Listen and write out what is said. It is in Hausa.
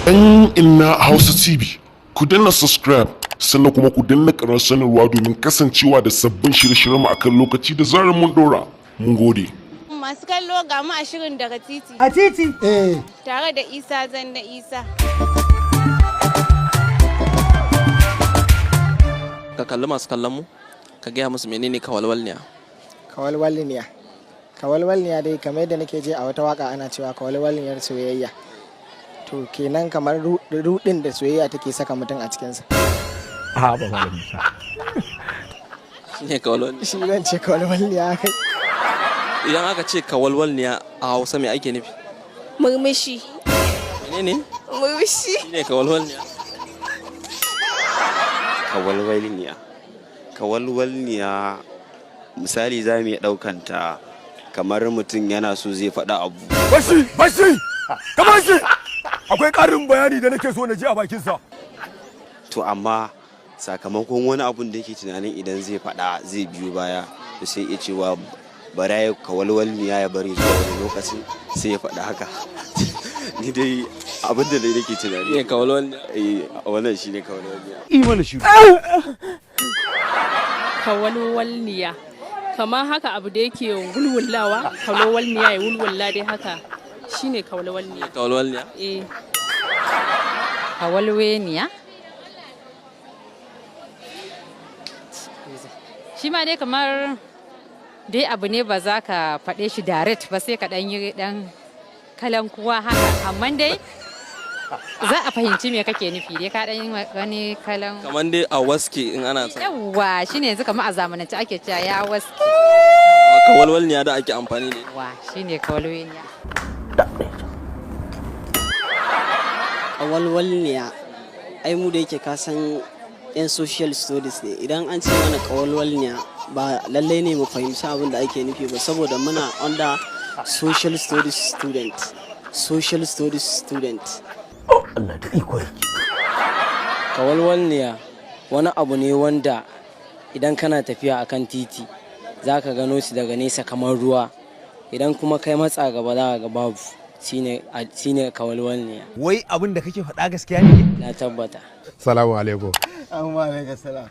'Yan Inna Hausa TV, ku danna subscribe, sannan kuma ku danna ƙarar sanarwa domin kasancewa da sabbin shirye-shiryenmu akan lokaci da zarar mun ɗora. Mun gode. Masu kallo, ga mu a shirin Daga Titi. A titi? Eh. Tare da Isa Zanna Isa. Ka kalli masu kallon mu, ka gaya musu menene kawalwalniya. Kawalwalniya. Kawalwalniya dai, kamar yadda nake je a wata waka ana cewa kawalwalniyar soyayya. To kenan kamar rudin da soyayya take saka mutum a cikinsa. A ba, Malam Musa. Shine kawalwalniya? Shi zan ce kawalwalniya kai. Idan aka ce kawalwalniya a Hausa, me ake nufi? Murmushi. Menene? Murmushi. Shine kawalwalniya? Kawalwalniya, kawalwalniya, misali za mu iya ɗaukanta kamar mutum yana so zai faɗa abu. Bashi, bashi, ka bashi! Akwai ƙarin bayani da nake so na ji a bakinsa. To amma sakamakon wani abun da yake tunanin idan zai faɗa zai biyo baya, to sai ya cewa bara ya kawalwalniya, ya bari zuwa wani lokacin sai ya faɗa haka. Ni dai abin da dai nake tunani. Shine kawalwalniya? Eh, wannan shine kawalwalniya. Imana shi. Kawalwalniya, kamar haka abu da yake wulwulawa, kawalwalniya ya wulwula dai haka, shine kawalwalniya. Kawalwalniya? Eh. Kawalweniya shi ma dai kamar dai abu ne ba za ka faɗe shi direct ba, sai ka ɗan yi ɗan kalankuwa haka, amma dai za a fahimci me kake nufi dai, ka ɗan yi wani kalan. Kamar dai a waske in ana son. Yawwa, shine yanzu kamar a zamanance ake cewa ya waske. Kawalwalniya da ake amfani da ita. Wa shine kawalweniya. Ƙawalwalniya, ai mu da yake ka san yan social studies ne, idan an ce mana ƙawalwalniya ba lallai ne mu fahimci abin da ake nufi ba, saboda muna under social studies student, social studies student. Allah da iko yake. Kawalwalniya wani abu ne wanda idan kana tafiya akan titi za ka gano shi daga nesa kamar ruwa, idan kuma kai matsa gaba za ka ga babu. Shine kawalwalniya. Wai abin da kake faɗa gaskiya ne? Na tabbata. Salamu alaikum. Amma alaikum salam.